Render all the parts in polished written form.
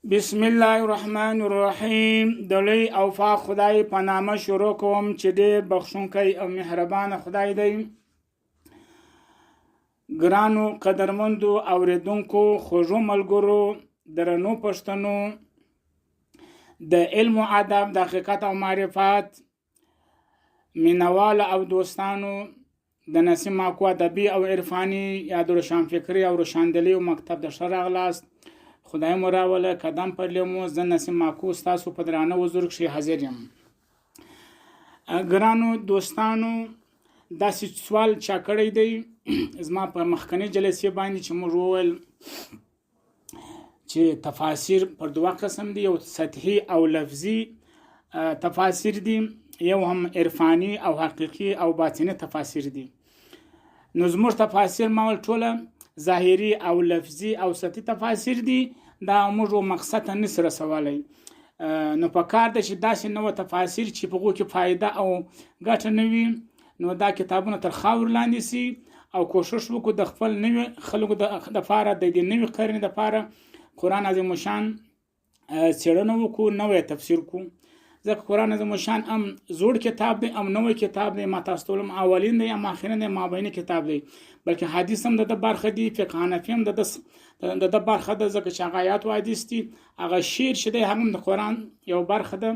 بسم الله الرحمن الرحیم. د لوی او پاک خدای په نامه شروع کوم چې ډېر بخښونکی او مهربان خدای دی. ګرانو قدرمندو اوریدونکو، خوږو ملګرو، درنو پښتنو، د علم و ادب، د حقیقت او معرفت مینوالو او دوستانو، د نسیم ماکو ادبي او عرفاني یا د روشنفکري او روشندلي او مکتب د ښه راغلاست. خدای مو راوله قدم پر لیمو. زه نسیم ماکو ستاسو په درانه حضور کښې حاضر یم. ګرانو دوستانو، داسې سوال چا کړی دی زما په مخکنۍ جلسې باندې چې موږ وویل چې تفاسیر پر دوه قسم دي، یو سطحي او لفظي تفاسیر دي، یو هم عرفاني او حقیقي او باطني تفاسیر دي. نو زموږ تفاسیر ما ول ټوله ظاهري او لفظي او سطحي تفاسیر دي، دا موږ مقصد ته نشي رسولی. نو په کار ده چې داسې نوې تفاسیر چې په هغو کې فایده او ګټه نه وي، نو دا کتابونه تر خاورو لاندې سي او کوشش وکړو د خپل نوي خلکو دپاره، د دې نوي قرن دپاره قرآن عظیم الشان څېړنه وکړو، نوی تفسیر کړو. ځکه قرآن عظیم الشان هم زوړ کتاب دی، هم نوی کتاب دی، ما تاسو ته ویلم اولین دی، هم آخرین دی، مابیني کتاب دی، بلکې حدیث هم د ده برخه دی، فقه حنفي هم د ده برخه ده، ځکه چې هغه آیات او حدیث دي، هغه شعر چې دی هغه هم د قرآن یو برخه ده.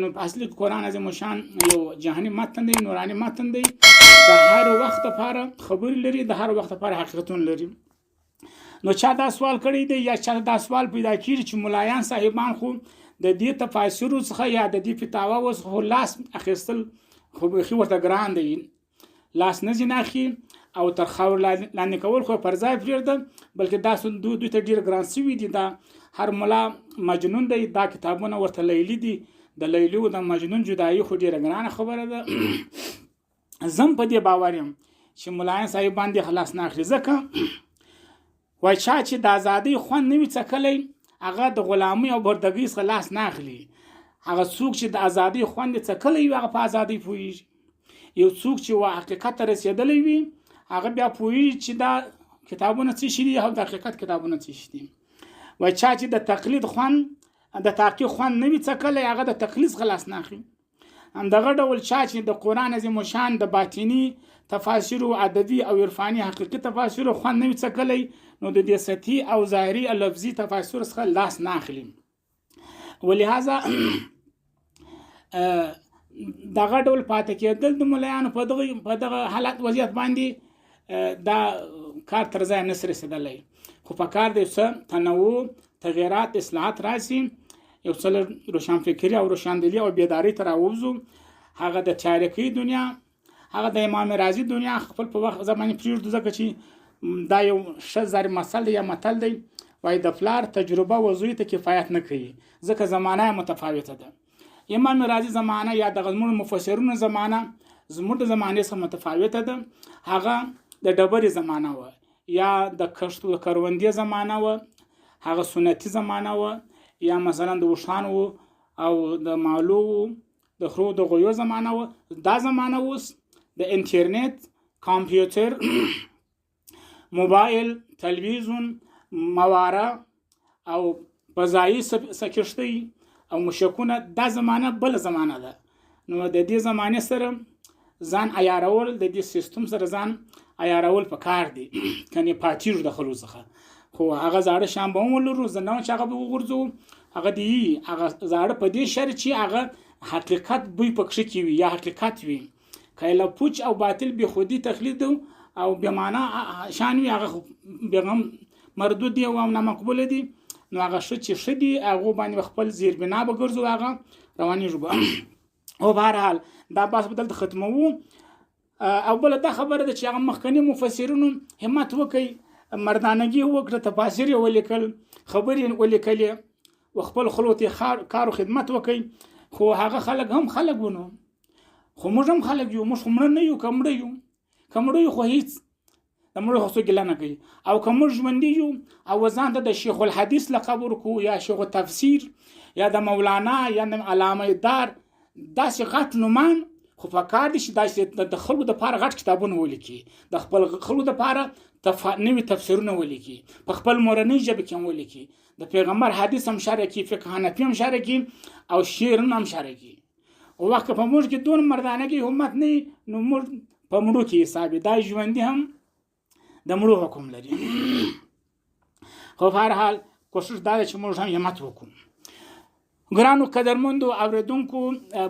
نو په اصلي کې قرآن عظیم الشان یو جهاني متن دی، نوراني متن دی، د هر وخت لپاره خبرې لري، د هر وخت لپاره حقیقتونه لري. نو چا دا سوال کړی دی یا چا دا سوال پیدا کیږي چې ملایان صاحبان خو د دې تفاسیرو څخه یا د دې فتاواو څخه خو لاس اخیستل خو بیخي ورته ګران دی، لاس نه ځینې اخلي او تر خاور لاندې کول خو پر ځای پرېږده، بلکې دا دوی ته ډېر ګران سوي دي. دا هر ملا مجنون دی، دا کتابونه ورته لیلي دي، د لیلي او د مجنون جدایي خو ډېره ګرانه خبره ده. زه هم په دې باور یم چې ملایان صاحبان دې خلاص نه اخلي، ځکه وای چا چې د ازادۍ خوند نه وي څکلی هغه د غلامۍ او بردګۍ څخه لاس نه اخلي. هغه څوک چې د ازادۍ خوند یې څکلی وي هغه په ازادۍ پوهېږي. یو څوک چې و حقیقت ته رسېدلی وي هغه بیا پوهېږي چې دا کتابونه څه شي دي او د حقیقت کتابونه څه شي دي. وای چا چې د تقلید خوند، د تحقیق خوند نه وي څکلی هغه د تقلید څخه لاس نه اخلي. همدغه ډول چا چې د قرآن عظیم الشان د باطني تفاسیرو، ادبي او عرفاني حقیقي تفاسیرو خوند نه وي څکلی، نو د دې سطحي او ظاهري او لفظي تفاسیرو څخه لاس نه اخلي. ولهذا دغه ډول پاتې کېدل د ملایانو په دغه حالت وضعیت باندې دا کار تر ځایه نه شي رسېدلی. خو په کار دی څه تنوع، تغیرات، اصلاحات راشي، یو څه لږ روشنفکري او روشندلي او بیداري ته راووځو. هغه د تاریکۍ دنیا، هغه د امام رازي دنیا خپل په وخت زمانې پرېږدو، ځکه چې دا یو ښه ضرب مثل دی یا متل دی، وایي د پلار تجربه و زوی ته کفایت نه کوي، ځکه زمانه یې متفاوته ده. امام رازي زمانه یا د زموږ مفسرونو زمانه زموږ د زمانې څخه متفاوته ده. هغه د ډبرې زمانه وه یا د کښت و کروندې زمانه وه، هغه سنتي زمانه وه، یا مثلا د اوښانو او د مالو د خرو د غویو زمانه وه. دا زمانه اوس د انټرنیټ، کمپیوټر، موبایل، تلویزیون، مواره او فضایي کښتۍ او موشکونه، دا زمانه بله زمانه ده. نو د دې زمانې سره ځان عیارول، د دې سیستم سره ځان عیارول پکار دي، کنې پاتېږو د خلکو څخه. خو هغه زاړه شیان به هم ولرو، زه نه وایم چې هغه به وغورځوو، هغه دې وي، هغه زاړه په دې شرط چې هغه حقیقت بوی پکښې کې وي یا حقیقت وي. که له پوچ او باطل بې خودي تقلید او بې معنا شان وي، هغه خو بیا هم مردود دی او نامقبول دي. نو هغه ښه چې ښه دي هغو باندې خپل زیربنا به ګرځو، هغه روانېږو به. او بهرحال دا بحث به دلته ختموو. او بله دا خبره ده چې هغه مخکني مفسرینو همت وکړي، مردانګي وکړه، تفاسیر یې ولیکل، خبرې یې ولیکلې او خپل خلکو ته کار او خدمت وکړي. خو هغه خلک هم خلک ونو، خو موږ هم خلک یو، موږ خو مړه نه یو. که مړه یو، که مړه یو خو هیڅ د مړو خو څوک ګیله نه کوي. او که موږ ژوندي یو او ځان ته د شیخ الحدیث لقب ورکو یا شیخ التفسیر یا د مولانا یا د علامه دار داسې غټ نومان، خو په کار دي چې داسې د خلکو دپاره غټ کتابونه ولیکي، د خپل خلکو دپاره نوي تفسیرونه ولیکي، په خپل مورنۍ ژبه کې هم ولیکي. د پیغمبر حدیث هم شرح کی، فقه حنفي هم شرح کی او شعرونه هم شرح کی. او وخت په موږ کې دون مردانګي همت نه، نو موږ په مړو کې حساب، دا ژوندي هم د مړو حکم لري. خو په هر حال کوشش دا دی چې موږ هم همت وکړو. ګرانو قدرمندو اوریدونکو،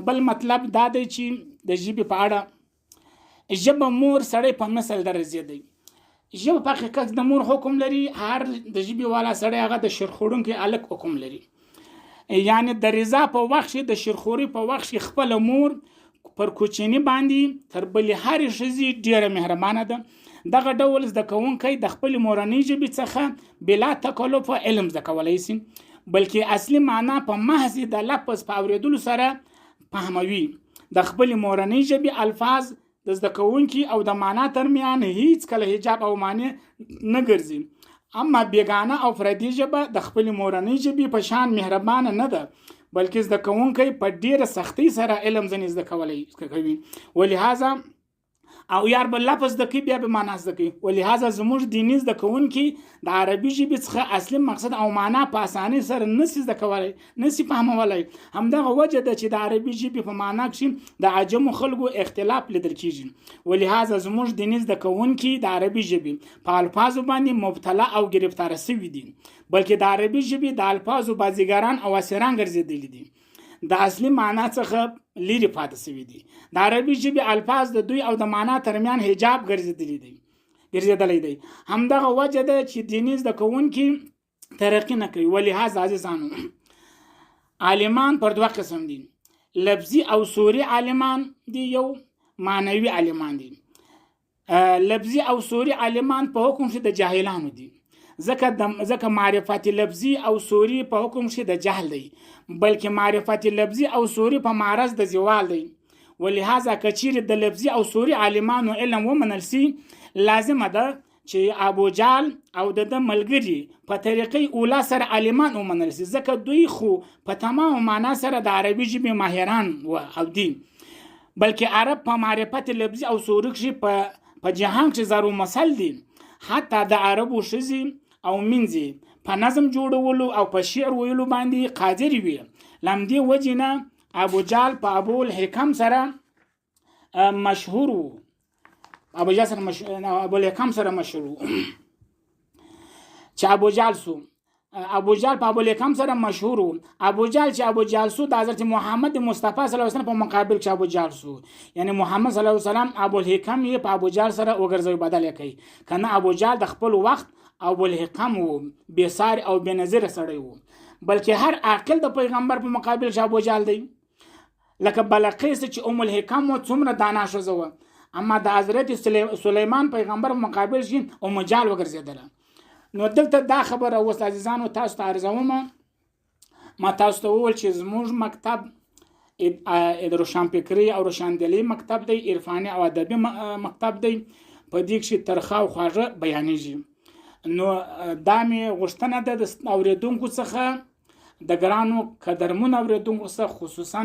بل مطلب دا دی چې د ژبې په اړه، ژبه مور سړی په مثل درجه دی. ژبه په حقیقت د مور حکم لري، هر د ژبې والا سړی هغه د شیرخوړونکي هلک حکم لري. یعنی د رضا په وخت کې، د شیرخوري په وخت کې خپله مور پر کوچني باندې تر بلې هرې ښځې ډېره مهربانه ده. دغه ډول زده کوونکی د خپلې مورنۍ ژبې څخه بلا تکلف علم زده کولی سي، بلکې اصلي معنا په محض د لفظ په اورېدلو سره فهموي. د خپلې مورنۍ ژبې الفاظ د زده کوونکي او د معنا ترمیان هیڅ کله حجاب او معنی نه ګرځي. اما بیګانه او پردي ژبه د خپلې مورنۍ ژبې په شان مهربانه نه ده، بلکې زده کوونکی په ډیره سختۍ سره علم ځنې زده کولی کوي. ولهذا او یار به لفظ زده کوي، بیا به معنا زده کوي. ولهذا زموږ دیني زده کوونکي د عربي ژبې څخه اصلي مقصد او معنا په اسانۍ سره نسي زده کولی، نسي فهمولی. همدغه وجه ده چې د عربي ژبې په معنا کښې د عجمو خلکو اختلاف لیدل کیږي. ولهذا زموږ دیني زده کوونکي د عربي ژبې په الفاظو باندې مبتلا او ګرفتار سوي دي، بلکې د عربي ژبې د الفاظو بازیګران او اسیران ګرځېدلي دي، د اصلي معنا څخه لیرې پاتې سوي دي. د عربي ژبې الفاظ د دوی او د معنا ترمیان حجاب ګرځېدلی دی. همدغه وجه ده چې دیني زده کوونکي ترقي نه کوي. ولهذا عزیزانو، عالمان پر دوه قسم دي، لفظي او صوري عالمان دي، یو معنوي عالمان دي. لفظي او صوري عالمان په حکم کې د جاهلانو دي، ځکه معرفت لفظي او صوري په حکم کې د جهل دی، بلکې معرفت لفظي او صوري په معرض د زوال دی. ولهذا که چیرې د لفظي او صوري عالمانو علم ومنل سي، لازمه ده چې ابو جال او د ده ملګري په طریقې اولا سره عالمان ومنل سي، ځکه دوی خو په تمامه معنا سره د عربي ژبې ماهران و او دي، بلکې عرب په معرفت لفظي او صوري کښې په جهان کښې ضرب مثل دي. حتی د عربو ښځې او مینځې په نظم جوړولو او په شعر ویلو باندې قادر وي. له همدې وجې نه ابو جال په ابو الحکم سره مشهور وو، ابو جال سره ابو الحکم سره مشهور وو. چې ابو جال سو، ابو جال په ابو الحکم سره مشهور وو. ابو جال چې ابو جال سو، د حضرت محمد مصطفی صلی الله علیه وسلم په مقابل کې ابو جال سو، یعنی محمد صلی الله علیه وسلم ابو الحکم یې په ابو جال سره وګرځوي، بدل یې کوي. که نه ابو جال د خپل وخت ابو الحکم وو، بې ساري او بې نظیره سړی وو، بلکې هر عاقل د پیغمبر په مقابل کې ابو جال دی. لکه بلقیس چې ام الحکم و، څومره دانا ښځه وه، اما د حضرت سلیمان پیغمبر په مقابل کې ام جال وګرځېدله. نو دلته دا خبره اوس عزیزانو تاسو ته عرضوم. ما تاسو ته وویل چې زموږ مکتب د روښانفکري او روښاندلۍ مکتب دی، عرفاني او ادبي مکتب دی، په دې کښې ترخه او خواږه بیانېږي. نو دا مې غوښتنه ده د اورېدونکو څخه، د ګرانو قدرمن اورېدونکو څخه، خصوصا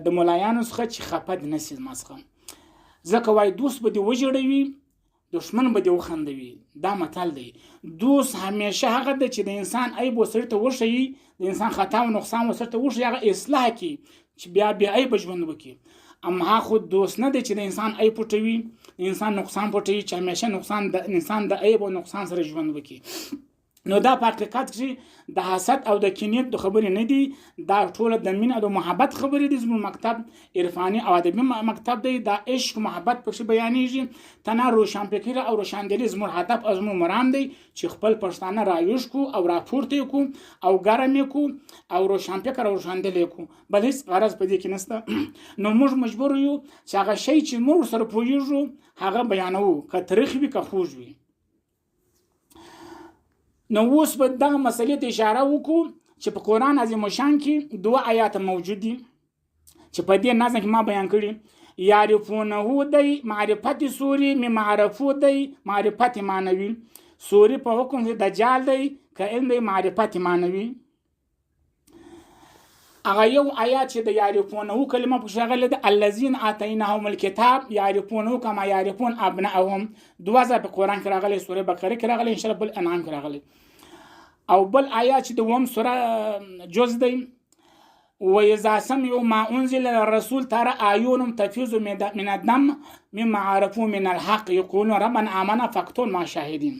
د ملایانو څخه، چې خفه دې نه سي زما څخه، ځکه وایي دوست به دې وژړوي، دښمن به دې وخندوي. دا متل دی. دوست همیشه هغه دی چې د انسان عیب وسړي ته وښیي، د انسان خطا او نقصان وسړي ته وښیي، هغه اصلاح کړي چې بیا بې عیبه ژوند وکړي. اما خو دوست نه دی چې د انسان عیب پټوي، د انسان نقصان پټوي، چې همیشه نقصان د انسان د عیب او نقصان سره ژوند وکړي. نو دا په حقیقت کې د حسد او د کینې د خبرې نه دي، دا ټوله د مینې او د محبت خبرې دي. زموږ مکتب عرفاني او ادبي مکتب دی، دا عشق محبت پکې بیانېږي. تنها روښانفکري او روښاندلي زموږ هدف او زموږ مرام دی چې خپل پښتانه راویښ کړو او راپورته یې کړو او ګرم یې کړو او روښانفکر او روښاندل یې کړو، بل هېڅ غرض په دې کې نشته. نو موږ مجبور یو چې هغه شی چې موږ ورسره پوهېږو هغه بیانوو، که تریخ وي که خوږ وي. نو اوس به دغه مسئلې ته اشاره وکړو چې په قرآن عظیم الشان کې دوه آیات موجود دي چې په دې نظم کې ما بیان کړي. یعرفونه دی معرفت سوري می معرفو دی معرفت معنوي، سوري په حکم کې دجال دی که علم دی معرفت معنوي. هغه یو آیات چې د یعرفونه کلمه پکې راغلې ده، الذین آتیناهم الکتاب یعرفونه کما یعرفون ابناءهم، دوه ځای په قرآن کې راغلی، سورې بقره کې راغلی، ان شاء الله بل انعام کې راغلی. او بل آیات چې د وم سوره جز دی، وإذا سمعوا ما أنزل الرسول ترى أعينهم تفيض من الدم مما عرفوا من الحق يقولون ربنا آمنا فاكتبنا مع الشاهدين.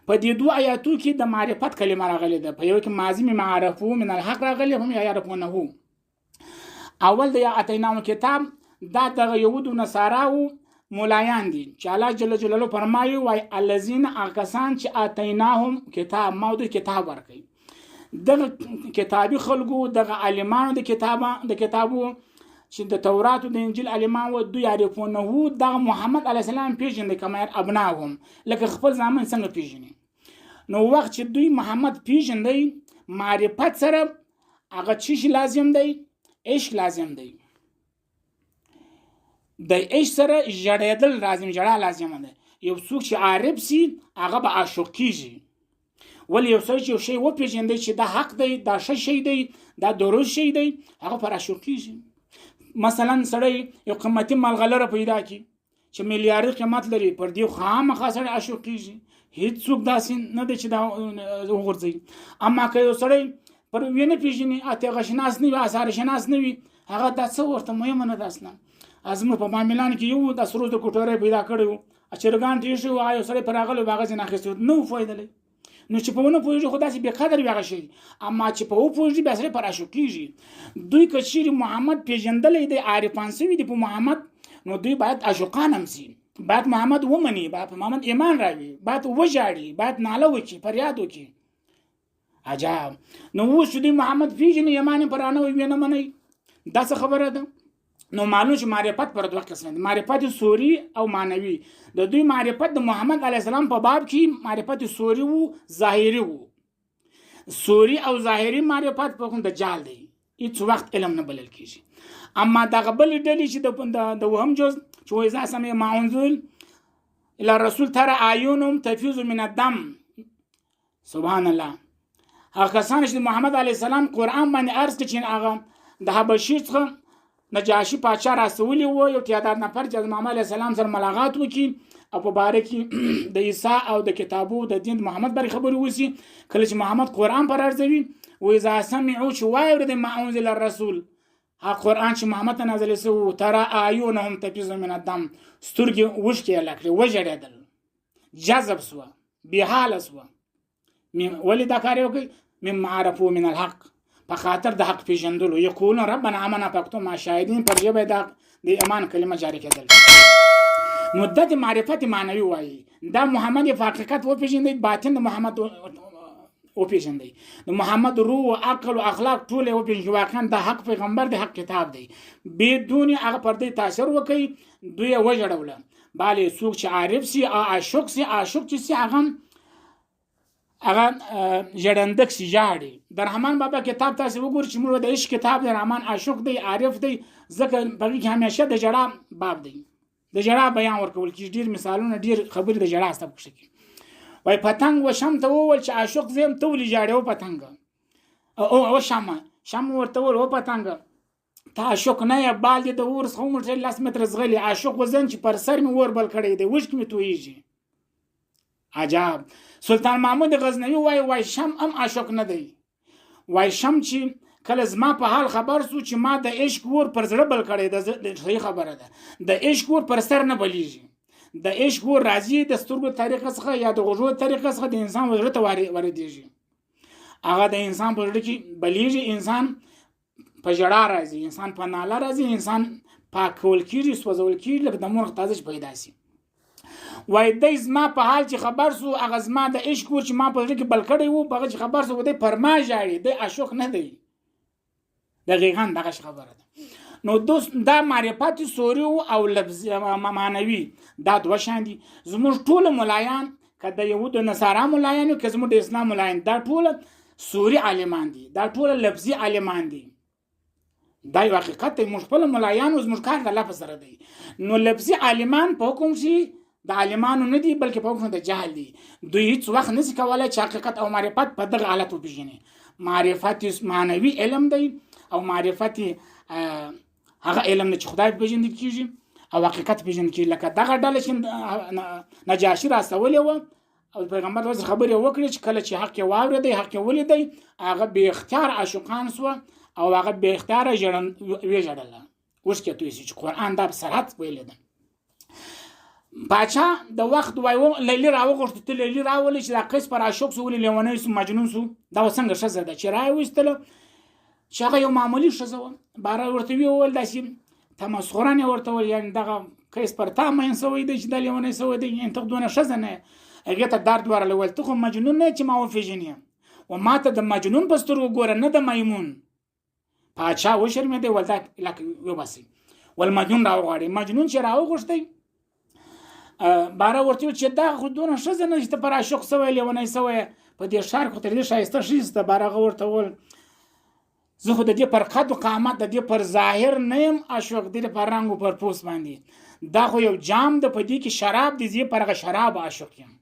په دې دوه آیاتو کې د معرفت کلمه راغلې ده. په یو کې ماضي مما عرفوا من الحق راغلی، هم يعرفونه. اول د اتیناهم کتاب، دا دغه یهودو نصاراو مولایان دي چې الله جل جلاله فرمایي وای الذین، هغه کسان چې اتیناهم کتاب، ما دوی کتاب ورکړي. دغه کتابي خلکو، دغه عالمانو د کتابه د کتابو چې د تورات او د انجیل عالمان و، دوی عرفونه دغه محمد علیه السلام پیژني کما ابناهم، لکه خپل زامن څنګه پیژني. نو وخت چې دوی محمد پیژندی، معرفت سره هغه چی شي لازم دی؟ عشق لازم دی. د عشق سره ژړېدل لازم، ژړا لازمه ده. یو څوک چې عارف سي هغه به عاشق کیږي. ولې یو څوک چې یو شی وپېژندی چې دا حق دی، دا ښه شی دی، دا درست شی دی، هغه پر عاشق کیږي. مثلا سړی یو قیمتي ملغلره پیدا کړي چې میلیاردي قیمت لري، پر دې خامخا سړی عاشق کیږي. هیڅوک داسې نه دی چې دا وغورځوي. اما که یو سړی پر وینه پېژني، عتیقه شناس نه وي، آثار شناس نه وي، هغه دا څه ورته مهمه نه ده اصلا. زموږ په بامیلان کې یو د سرو د کوټورۍ پیدا کړی و، چرګان ترې ایښي وو، یو سړی پر راغلی و، هغه ځینې اخیستی و، نه و پوهېدلی. نو چې په ونه پوهېږي خو داسې بې قدر وي هغه شی، اما چې په وپوهېږي بیا سړی پر عاشق کېږي. دوی که چیرې محمد پېژندلی دی، عارفان سوي دي په محمد، نو دوی باید عاشقان هم سي، باید محمد ومني، باید په محمد ایمان راوي، باید وژاړي، باید ناله وکړي، فریاد وکړي. عجب. نو اوس چې دوی محمد پېژني، ایمان یې پر رانه وي، ویې نه منئ، دا څه خبره ده؟ نو معلوم چې معرفت پر دوه قسمه دي، معرفت صوري او معنوي. د دوی معرفت د محمد علیه السلام په باب کې معرفت صوري وو، ظاهري وو. صوري او ظاهري معرفت په حکم د جهل دی، هیڅ وخت علم نه بلل کیږي. اما دغه بلې ډلې چې د وهم جز چې وایي اذا سمع ما انزل الى الرسول ترى اعینهم تفیض من الدم، سبحان الله. هغه کسان چې د محمد علیه السلام قرآن باندې عرض کړي چې هغه د حبشي څخه نجاشي پاچا راسولي وو، یو تعداد نفر چې محمد علیه السلام سره ملاقات وکړي او په باره کې د عیسی او د کتابو د دین د محمد باره خبرې وسي. کله چې محمد قرآن پر ارزوي، واذا سمعوا چې واورېدل ما انزل الرسول، هغه قرآن چې محمد ته نازل سوی و، ترى اعینهم تفیض من الدم، سترګې اوښکې یې کړې، وژړېدل، جذب سوه، بېحاله سوه. ولې دا کار یې وکړ؟ مما عرفو من الحق، په خاطر د حق پېژندلو. یقولون ربنا آمنا فاکتب مع الشاهدین، پر ژبه یې د ایمان کلمه جاري کېدل. نو د دې معرفت معنوي وایي، دا محمد یې په حقیقت وپېژندی، باطن د محمد وپېژندی، د محمد روح او عقل او اخلاق ټول یې وپېژندي چې واقعا دا حق پیغمبر دی، حق کتاب دی. بدون هغه پر دې تاثیر وکړي، دوی یې وژړوله. بله څوک چې عارف سي او عاشق سي، عاشق چې سي هغه هغه ژړندک سي، ژاړي. د رحمان بابا کتاب تاسې وګورئ چې موږ د عشق کتاب دی، رحمان عاشق دی، عارف دی، ځکه په هغې کې همیشه د ژړا باب دی، د ژړا بیان ورکول کېږي، ډېر مثالونه، ډېر خبرې د ژړا سته پکښې کې. وایي پتنګ و شم ته وویل چې عاشق زه یم، ته ولې ژاړې؟ او پتنګ او شمه، شم ورته وویل او پتنګ ته عاشق نه یې، بال دې د اور څخه وموښل، 10 متره ځغلي، عاشق وزن چې پر سر مې اور بل کړی دی، اوښکې مې تویېږي. عجب. سلطان محمود غزنوي وایي، وای شم هم عاشق نه دی، وای شم چې کله زما په حال خبر سو چې ما د عشق اور پر زړه بل کړی، د صحیح خبره ده، د عشق اور پر سر نه بلیږي، د عشق اور راځي د سترګو طریقه څخه یا د غوږو طریقه څخه د انسان زړه ته واردېږي، هغه د انسان په زړه کې بلیږي، انسان په ژړا راځي، انسان په ناله راځي، انسان پاکول کېږي، سوځول کېږي، لکه د مرغ تازه چې پیدا سي. وای دی زما په حال چې خبر سو، هغه زما د عشق اور چې ما په زړه کې بل کړی وو، هغه چې خبر سو دی پر ما ژاړي، دی عاشق نه دی. دقیقا دغه خبره ده. نو دوست دا معرفت صوري او لفظ معنوي دا دوه شیان دي. زموږ ټول ملایان که د یهودو نصارا ملایان که زموږ د اسلام ملایان، دا ټول صوري عالمان دي، دا ټول لفظي عالمان دي. دا یو حقیقت دی، موږ خپل ملایانو زموږ کار د لفظ سره دی. نو لفظي عالمان په حکم شي د عالمانو نه دي، بلکې په حکم د جهل دي. دوی هیڅ وخت نشي کولای چې حقیقت او معرفت په دغه حالت وپېژني. معرفت معنوي علم دی او معرفت هغه علم دی چې خدای پېژندل کېږي او حقیقت پېژندل کېږي. لکه دغه ډله چې نجاشي راستولې وه او پیغمبر ورسره خبرې وکړې چې کله چې حق یې واورېدی، حق یې ولیدی، هغه بې اختیار عاشقان سوه او هغه بې اختیاره وژړله، اوښکې توی شي چې قرآن دا په صراحت ویلې ده. پاچا د وخت وای و لیلی راوغوښته، ته لیلی راولې چې دا قیس پر عاشق سو، ولې لیونی سو، مجنون سو، دا څنګه ښځه ده چې را یې وایستله چې هغه یو معمولي ښځه وه. باره ورته ویې وویل داسې تمسخران یې ورته وویل، یعنې دغه قیس پر تا مین سوی دی چې دا لیونی سوی دی، یعنې ته دونه ښځه نه یې. هغې ته درد ورغلی، ویل ته خو مجنون نه یې چې ما وپېژنې، و ما ته د مجنون په سترګو ګوره نه د میمون. پاچا وشرمېدی، ول دا لکه وباسئ، ول مجنون راوغواړي. مجنون چې راوغوښتی باره ورته وویل چې دا خو دونه ښځه نه چې ته پر عاشق سوی لیونی سوی، په دې ښار کې خو تر دې ښایسته ښځې شته. باره هغه ورته وویل زه خو د دې پر قد و قامت، د دې پر ظاهر نه یم عاشق، د دې پر رنګ و پر پوست باندې، دا خو یو جام ده په دې کې شراب دي، زه پر هغه شراب عاشق یم.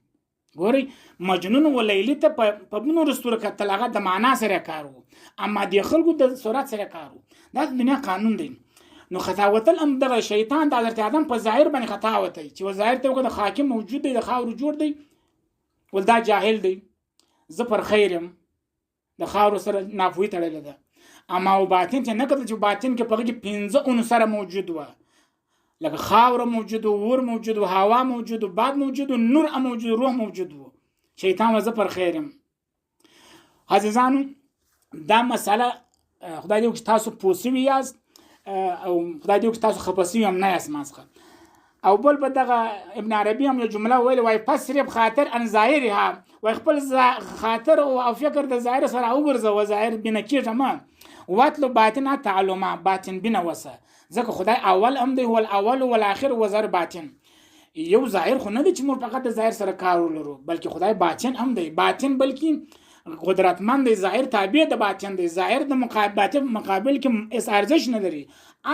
ګورئ مجنون و لیلی ته په نورو ستورو کتل، هغه د معنا سره کار وو، اما د خلکو د صورت سره کار وو. دا د دنیا قانون دی. نو خطا وتل هم دغه شیطان د حضرت آدم په ظاهر باندې خطا وتی چې و ظاهر ته وګوره خاکم موجود دی، د خاورو جوړ دی، ول دا جاهل دی، زه پر خیر یم، د خاورو سره ناپوهي تړلې ده. اما و باطن ته نه کتل چې باطن کې په هغه کې 5 عنصره موجود وه، لکه خاوره موجود و، اور موجود و، هوا موجود و، باد موجود و، نور هم موجود و، روح موجود و. شیطان و زه پر خیر یم. عزیزانو دا مسله خدای دې وکړي چې تاسو پوه سوي یاست او خدای دې وکړي چې تاسو خفه سوي هم نه یاست ما څخه. او بل به دغه ابن عربي هم یو جمله ویل، وایي فصرف خاطر عن ظاهرها، وایي خپل خاطر او فکر د ظاهر سره وګرځوه، ظاهر بینه کېږه مه، واتلو باطنه تعلمه، باطن بینه وسه، ځکه خدای اول هم دی، هو الاول والآخر وزر باطن. یو ظاهر خو نه دی چې موږ فقط د ظاهر سره کار ولرو، بلکې خدای باطن هم دی. باطن بلکې قدرتمند دی، ظاهر تابع د باطن دی، ظاهر د باطن مقابل کې هیڅ ارزش نه لري،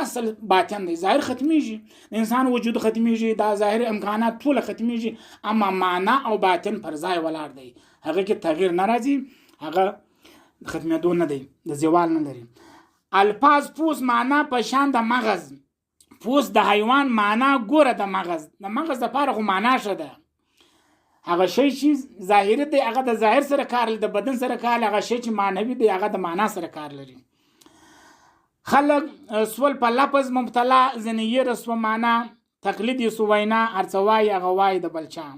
اصل باطن دی. ظاهر ختمیږي، د انسان وجود ختمیږي، دا ظاهر امکانات ټول ختمیږي، اما معنا او باطن پر ځای ولاړ دی، هغه کې تغییر نه راځي، هغه ختمېدو نه دی، د زوال نه لري. الفاظ پوس معنا په شان د مغز، پوس د حیوان معنا ګوره د مغز، د مغز دپاره خو معنا ښه ده، هغه شی چې ظاهري دی هغه د ظاهر سره کار لري، د بدن سره کار لري، هغه شی چې معنوي دی هغه د معنا سره کار لري. خلک سول په لفظ مبتلا، ځینې یې رسوه معنا، تقلید یې سو وینا، هر څه وایي هغه وایي د بل چا.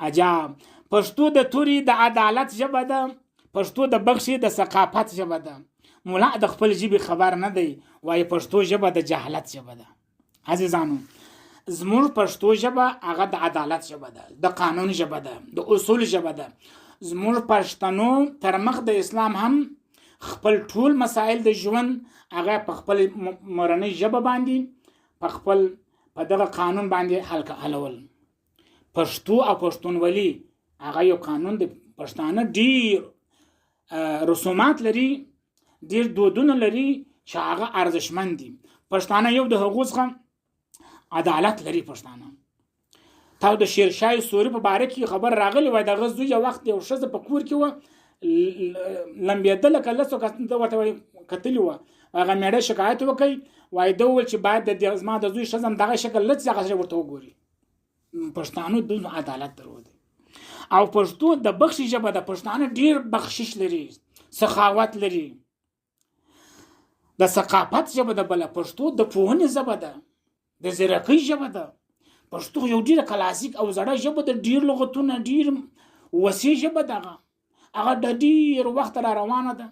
عجب پښتو د توري د عدالت ژبه ده، پښتو د بخښې د ثقافت ژبه ده. مولا د خپل ژبې خبر نه دی، وایي پښتو ژبه د جهالت ژبه ده. عزیزانو زموږ پښتو ژبه هغه د عدالت ژبه ده، د قانون ژبه ده، د اصول ژبه ده. زموږ پښتنو تر مخ د اسلام هم خپل ټول مسایل د ژوند هغه په خپل مورنۍ ژبه باندې په خپل په دغه قانون باندې حلول. پښتو او پښتونولي هغه یو قانون دی. پښتانه ډیر رسومات لري، ډیر دودونه لري چې هغه ارزشمند دي. پښتانه یو د هغو څخه عدالت لري. پښتانه تا د شیرشاه سوري په باره کې خبر راغلی، وای دغه زوی یو وخت یو ښځه په کور کې وه لمبېدله، که لسو کسانو ورته کتلي وه، هغه مېړه شکایت وکړي، وایي ده وویل چې باید د زما د زوی ښځه هم دغه شکل لڅ دغه سړی ورته وګوري. پښتانو دونه عدالت درلود. او پښتو د بخښې ژبه ده، پښتانه ډیر بخشش لري، سخاوت لري، د ثقافت ژبه ده. بله پښتو د پوهنې ژبه ده، د ځیرکۍ ژبه ده. پښتو یو ډیره کلاسیک او زړه ژبه ده، ډیر لغتونه، ډیر وسیع ژبه ده. هغه د ډیر وخت را روانه ده.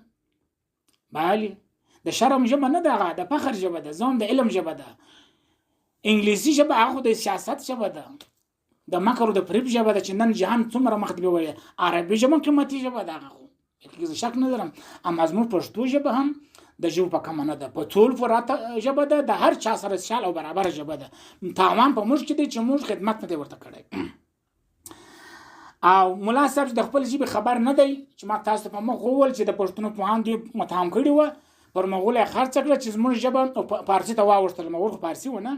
بله د شرم ژبه نه ده، هغه د فخر ژبه ده، زوم د علم ژبه ده. انګلیسي ژبه هغه خو د سیاست ژبه ده، د مکر او د فریب ژبه ده چې نن جهان څومره مخ دی وایي. عربي ژبه قیمتي ژبه ده، هغه خو زه شک نه لرم. اما زموږ پښتو ژبه هم د ژبو په کمه نه ده، په ټول پراته ژبه ده، د هر چا سره سیال او برابره ژبه ده. تاوان په موږ کې دی چې موږ خدمت نه دی ورته کړی. او ملا صاحب چې د خپل ژبې خبر نه دی، چې ما تاسو ته په مخ وویل چې د پښتنو پوهان دوی متهم کړي وه، پر مغول یې خرڅه کړه چې زموږ ژبه فارسي ته واوښتله. مغول خو فارسي و نه،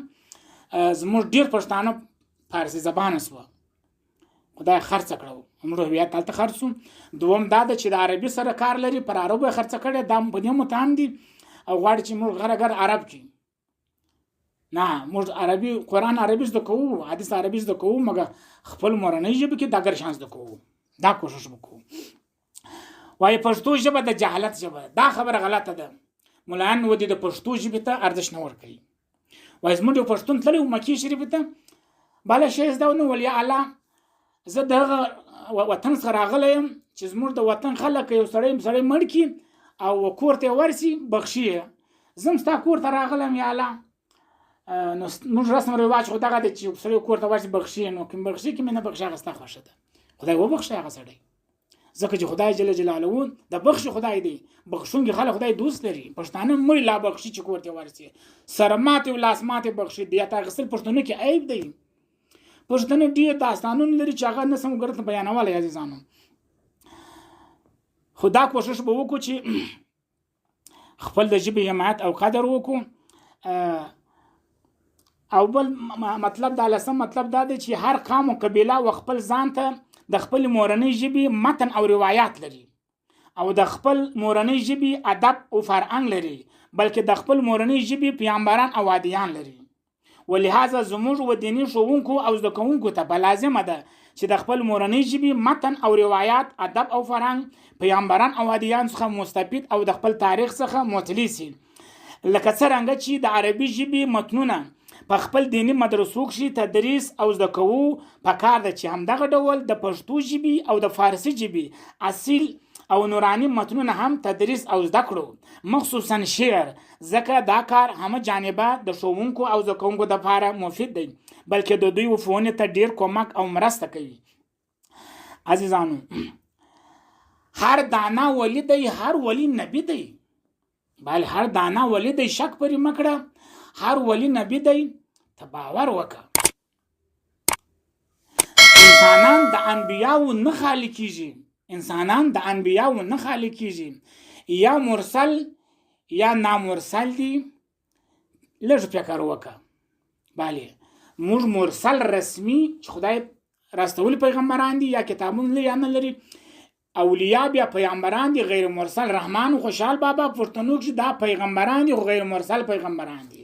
زموږ ډېر پښتانه فارسي زبانه سوه، خدای خرڅه کړه، موږ هویت هلته خرڅ سو. دوم دا ده چې د عربي سره کار لري، پر عربو یې خرڅه کړې، دا په دې متهم دي او غواړي چې موږ غره ګر عرب کړي. نه، موږ عربي قرآن عربي زده کوو، حدیث عربي زده کوو، مګر خپل مورنۍ ژبه کې دا ګر شان زده کوو، دا کوشش وکړو. وایي پښتو ژبه د جهالت ژبه، دا خبره غلطه ده. ملایان ودې د پښتو ژبې ته ارزښت نه ورکوي. وایي زموږ یو پښتون تللی و مکې شریفې ته، بله شی زده نه ول، یا الله زه د هغه وطن څخه راغلی یم چې زموږ د وطن خلک یو سړی مړ کړي او کور ته یې ورسي بخښي یې، زه هم ستا کور ته راغلی یم یا الله. نو موږ رسم رواج خو دغه دی چې یو سړی کور ته ورسي بخښي، نو که مې بخښي که مې نه بخښي هغه ستا خوښه ده، خدای وبخښي هغه سړی، ځکه چې خدای جل جلاله د بخښ خدای دی، بخښونکي خلک خدای دوست لري. پښتانه مړي لا بخښي چې کور ته ورسي، سر ماتې او لاس ماتې بخښي، بیا ته اخیستل پښتنو کې عیب دی. پښتانه ډېر داستانونه لري چې هغه نه سم ګرته بیانولی عزیزانو، خو دا کوشش به وکړو چې خپل د ژبې حمایت او قدر وکړو. او بل مطلب دا لسم مطلب دا دی چې هر قام او قبیله و خپل ځان ته د خپل مورنۍ ژبې متن او روایت لري او د خپل مورنۍ ژبې ادب او فرهنګ لري، بلکې د خپل مورنۍ ژبې پیغمبران او ادیان لري. ولهذا زموږ و دیني ښوونکو او زده کوونکو ته په لازمه ده چې د خپل مورنۍ ژبې متن او روایت، ادب او فرهنګ، پیغمبران او ادیان څخه مستفید او د خپل تاریخ څخه مطلع سي. لکه څرنګه چې د عربي ژبې متنونه په خپل دیني مدرسو کښې تدریس او زده کوو، پکار ده چې همدغه ډول د پښتو ژبې او د فارسي ژبې اصیل او نوراني متنونه هم تدریس او زده کړو، مخصوصا شعر، ځکه دا کار همه جانبه د ښوونکو او زده کوونکو دپاره مفید دی، بلکې د دوی ښوونې ته ډیر کومک او مرسته کوي. عزیزانو، هر دانا ولی دی، هر ولی نبی دی، بل هر دانا ولی دی، شک پرې مکړه، هر ولی نبی دی، ته باور وکړه. انسانان د انبیاو نه خالي کیږي، انسانان د انبیاو نه خالي کیږي، یا مرسل یا نامرسل دي. لږ فکر وکړه. بله موږ مرسل رسمي چې خدای راستولي پیغمبران دي، یا کتابونه لري یا نه لري. اولیاء بیا پیغمبران دي، غیر مرسل. رحمان خوشحال بابا پښتنو کې دا پیغمبران دي، خو غیر مرسل پیغمبران دي.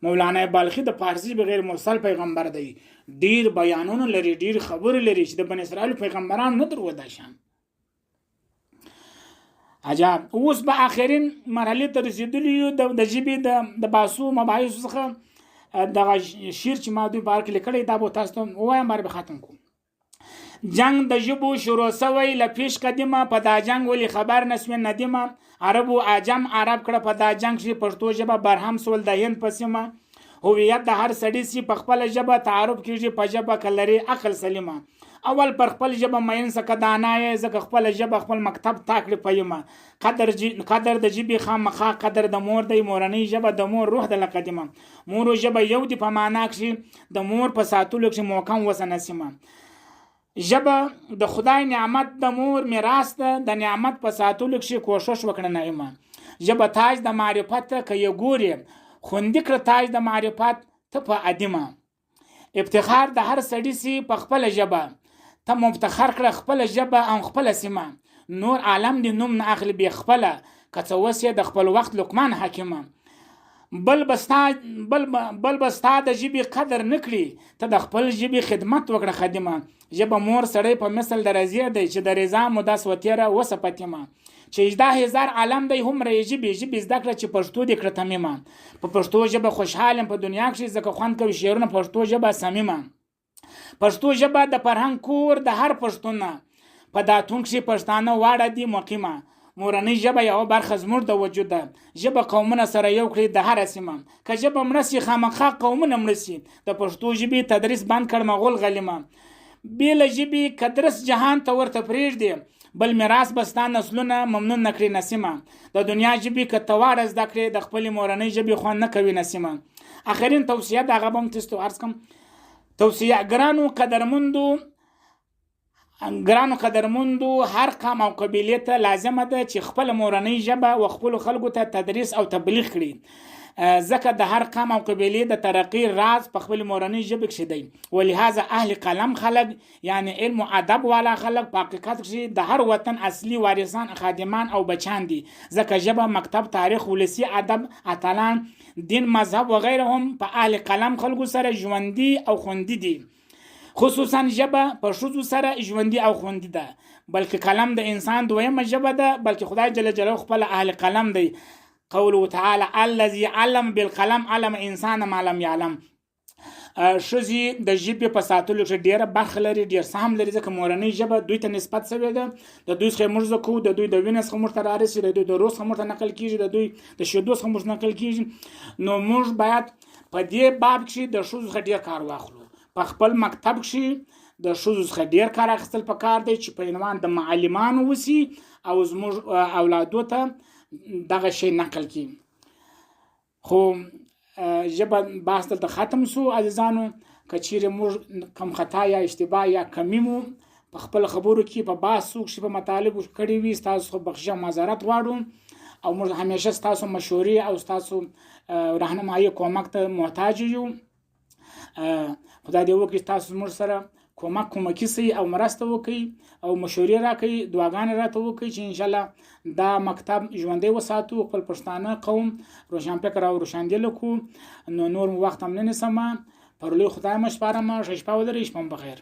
مولانا بلخي د فارسي به غیر مرسل پیغمبر دی، ډیر بیانونه لري، ډیر خبرې لري چې د بنی اسرائیل پیغمبران نه درلودل شان. عجب اوس به آخرین مرحلې ته رسېدلي یو د ژبې د باسو مباحثو څخه. دغه شعر چې ما دوی په اړه کې لیکلی دا به تاسو ته ووایم، باره به ختم کوم. جنگ د ژبو شروع سوی له پیش قدیمه، په دا جنگ ولې خبر نسوې ندیمه. عربو عجم عرب کړه په دا جنگ کښې پښتو ژبه برهم سول د هند په سیمه. هویت د هر سړي سي په خپله ژبه، تعارف کیږي په ژبه که لري عقل سلیمه. اول پر خپل ژبه مین سه که دانا یې، ځکه خپله ژبه خپل مکتب تا کړې پیمه. قدر د ژبې خامخا قدر د مور دی، مورنۍ ژبه د مور روح ده له قدیمه. مور او ژبه یو دي په معنا کښې، د مور په ساتلو کښې موکم وسه نسیمه. ژبه د خدای نعمت د مور میراث ده، د نعمت په ساتلو کښې کوښښ وکړه نعیمه. ژبه تاج د معرفت ته که یې ګورې، خوندي کړه تاج د معرفت ته په ادیمه. افتخار د هر سړي سي په خپله ژبه، ته مفتخر کړه خپله ژبه او خپله سیمه. نور عالم دې نوم نه اخلي بې خپله، که څه وسې د خپل وخت لقمان حکیمه. بل به ستا د ژبې قدر نه کړي، ته د خپل ژبې خدمت وکړه خدیمه. ژبه مور سړی په مثل د رضیع دی، چې د رضا موده سوه تېره وسه پتیمه. چې 18,000 عالم دی هومره یې ژبې، ژبې زده کړه چې پښتو دې کړه تمیمه. په پښتو ژبه خوشحال یم په دنیا کښې، ځکه خوند کوي شعرونه پښتو ژبه صمیمه. پښتو ژبه د فرهنګ کور د هر پښتون، په داتون کښې پښتانه واړه دي مقیمه. مورنۍ ژبه یوه برخه زموږ د وجود ده، ژبه قومونه سره یو کړي د هره سیمه. که ژبه مړه سي خامخا قومونه مړه سي، د پښتو ژبې تدریس بند کړ مغول غلیمه. بې له ژبې که درس جهان ته ورته پرېږدې، بل میراث به ستا نسلونه ممنون نه کړي نسیمه. د دنیا ژبې که ته واړه زده کړې، د خپلې مورنۍ ژبې خوند نه کوي نسیمه. اخرین توصیه ده، هغه به هم تاسو ته عرض کړم. توصیه ګرانو قدرمندو ګرانو قدرمندو، هر قام او قبیلې ته لازمه ده چې خپله مورنۍ ژبه و خپلو خلکو ته تدریس او تبلیغ کړي، ځکه د هر قام او قبیلې د ترقۍ راز په خپلې مورنۍ ژبې کښې دی. ولهذا اهل قلم خلک، یعنی علم و ادب والا خلک، په حقیقت کښې د هر وطن اصلي وارثان، خادمان او بچان دي، ځکه ژبه، مکتب، تاریخ، ولسي ادب، اتلان، دین، مذهب وغیره هم په اهل قلم خلکو سره ژوندي او خوندي دي. خصوصا ژبه په ښځو سره ژوندي او خوندي ده، بلکې قلم د انسان دویمه ژبه ده، بلکې خدای جل جلاله خپله اهل قلم دی. قوله تعالی الذي علم بالقلم علم انسان ما لم يعلم. ښځې د ژبې په ساتلو کې ډیره برخه لري، ډیر سهم لري، ځکه مورنۍ ژبه دوی ته نسبت شوې ده، د دوی څخه موږ زده کوو، د دوی د وینې څخه موږ ته رارسي، د دوی د روح څخه موږ ته نقل کیږي، د دوی د شیدو څخه موږ نقل کیږي. نو موږ باید په دې باب کې د ښځو څخه ډیر کار واخلو. په خپل مکتب کښې د ښځو څخه ډیر کار اخیستل پکار دی چې په عنوان د معلمانو وسی او زموږ اولادو ته دغه شی نقل کی. خو ژبه بحث دلته ختم سو عزیزانو. که چیرې موږ کم خطا یا اشتباه یا کمی مو په خپل خبرو کې، په بحث کښې، په مطالبو کړې وي، ستاسو څخه بخښنه معذرت غواړو او موږ همیشه ستاسو مشورې او ستاسو راهنمایي کومک ته محتاج یو. خدای دې وکړي تاسو زموږ سره کومک کومکی سي او مرسته وکړي او مشورې راکړي، دعاګانې راته وکړي چې ان شاء الله دا مکتب ژوندی وساتو، خپل پښتانه قوم روشنفکر او روشندل کو. نو نور وخت هم نه نیسم، پر لوی خدای مو سپارم. ښه شپه ولرئ، شپه مو بخیر.